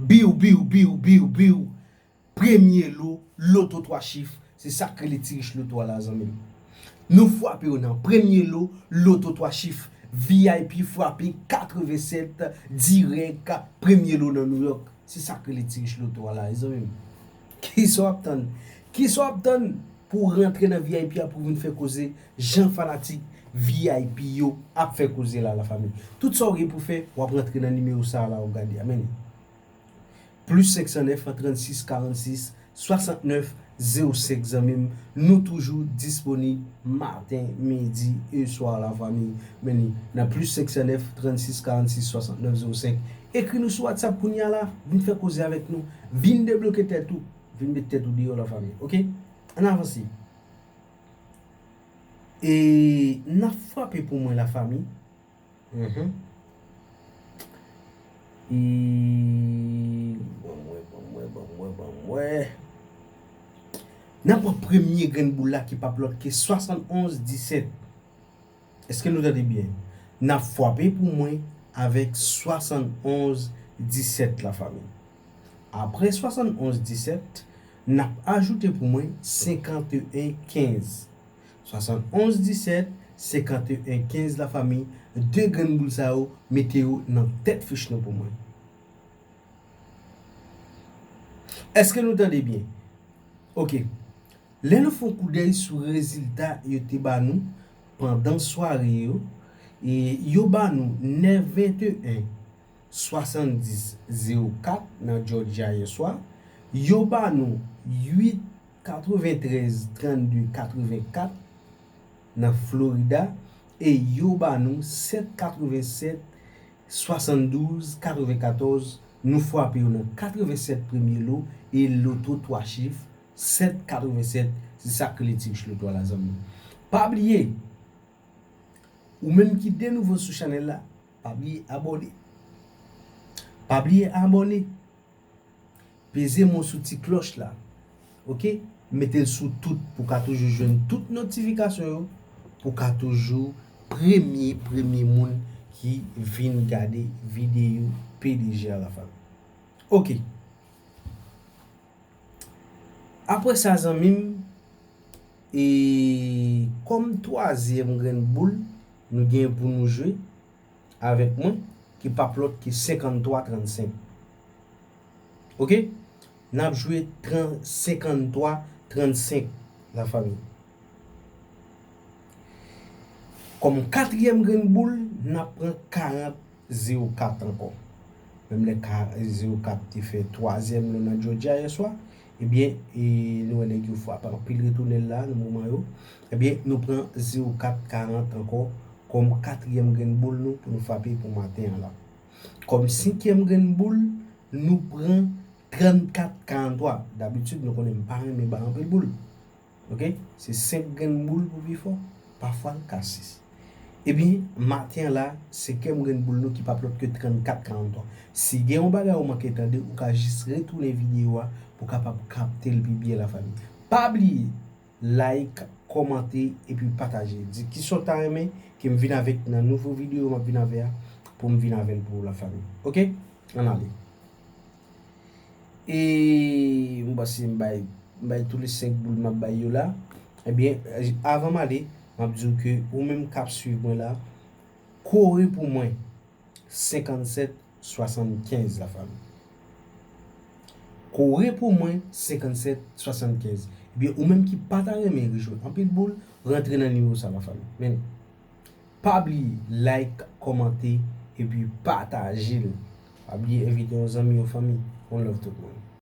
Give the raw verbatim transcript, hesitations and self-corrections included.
Biw, biw, biw, biw, biw. Premye lo, loto twa chif. Se sa k rele ti rich loto a la, zanmi m. Nou frape yo nan premye lo, loto twa chif. V I P frape katrevennsèt dirèk, premye lo nan New York. Se sa k rele ti rich loto a la, zanmi m. Kisa w ap tann? Kisa w ap tann pou w rantre nan V I P a pou w vin fè koze jan fanatik V I P yo ap fè koze la, lafanmi? Tout sa w gen pou fè, w ap rantre nan nimewo sa a la, w ap gade a, men. Plis senk san nèf, trannsis, karannsis, swasantnèf, zewo senk, zanmi m. Nou toujou disponib maten, midi e swa, lafanmi. Men ni nan plis senk san nèf, trannsis, karannsis, swasantnèf, zewo senk. Ekri nou sou WhatsApp kounye a la. Vin fè koze avèk nou. Vin debloke tèt ou. Vin met tèt ou deyò, lafanmi. Oke? Ann avanse. E n ap frape pou mwen, lafanmi. Mhm. E, ban m wè, ban m wè, ban m wè, ban m wè. N ap pran premye grenn boul la ki p ap lòt ke swasannonz disèt. Èske nou tande byen? N ap frape pou mwen avèk swasannonz disèt, lafanmi. Apre swasannonz disèt, n ap ajoute pou mwen senkanteyen kenz. Swasannonz disèt, senkanteyen kenz, lafanmi. De grenn boul sa yo, mete yo nan tèt fich nou pou mwen. Èske nou tande byen? Oke. Lè nou fè yon koudèy sou rezilta yo te ba nou pandan sware yo, e yo ba nou nèf venteyen, swasanndis zewo kat nan Georgia yèswa, yo ba nou uit katreventrèz trannde katrevenkat nan Florida, e yo ba nou sèt katrevensèt swasanndouz katrevenkatòz. Nou frape yo nan katrevensèt premye lo e loto twa chif, sèt katrevensèt, se sa k rele ti rich loto a la, zanmi. Pa bliye, ou menm ki de nouvo sou chanèl la, pa bliye abòne. Pa bliye abòne. Peze m sou ti klòch la. Oke? Mete l sou tout pou w ka toujou jwenn tout notifikasyon yo, pou w ka toujou premye, premye moun ki vin gade videyo P D G a, lafanmi. Oke. Apre sa, zanmi m, e kòm twazyèm grenn boul nou gen pou nou jwe avèk mwen, ki p ap lòt ke senkanntwa trannsenk. Oke? N ap jwe tran-, senkanntwa trannsenk, lafanmi. Kòm katriyèm grenn boul, n ap pran karant zewo kat ankò. Menm lè ka-, zewo kat te fè twazyèm lo nan Georgia yèswa, ebyen, e, nou wè nèg yo frape anpil retounen la nan moman yo. Ebyen, nou pran zewo kat karant ankò kòm katriyèm grenn boul nou pou nou frape pou maten an la. Kòm senkyèm grenn boul, nou pran trannkat karanntwa. Dabitid, nou konnen m pa renmen bay anpil boul. Oke? Se senk grenn boul pou pi fò, pafwa l ka sis. Ebyen, maten an la, senkyèm grenn boul nou ki p ap lòt ke trannkat karanntwa. Si gen yon bagay ou manke tande, ou ka jis retounen videyo a pou w kapab kapte l pi byen, lafanmi. Pa bliye, like, kòmante, epi pataje. Di kisa w ta renmen ke m vin avèk nan nouvo videyo m ap vin avè a, pou m vin avè l pou ou, lafanmi. Oke? Ann ale. E m panse m bay, m bay tou le senk boul m ap bay yo la. Ebyen, avan m ale, m ap di w ke ou menm k ap swiv mwen la, kore pou mwen senkannsèt swasannkenz, lafanmi. Kore pou mwen senkannsèt swasannkenz. Ebyen, ou menm ki pa ta renmen rejwe anpil boul, rantre nan nimewo sa, lafanmi. Men, pa bliye like, kòmante, epi pataje l. Pa bliye envite yon zanmi, yon fanmi. One love tout moun.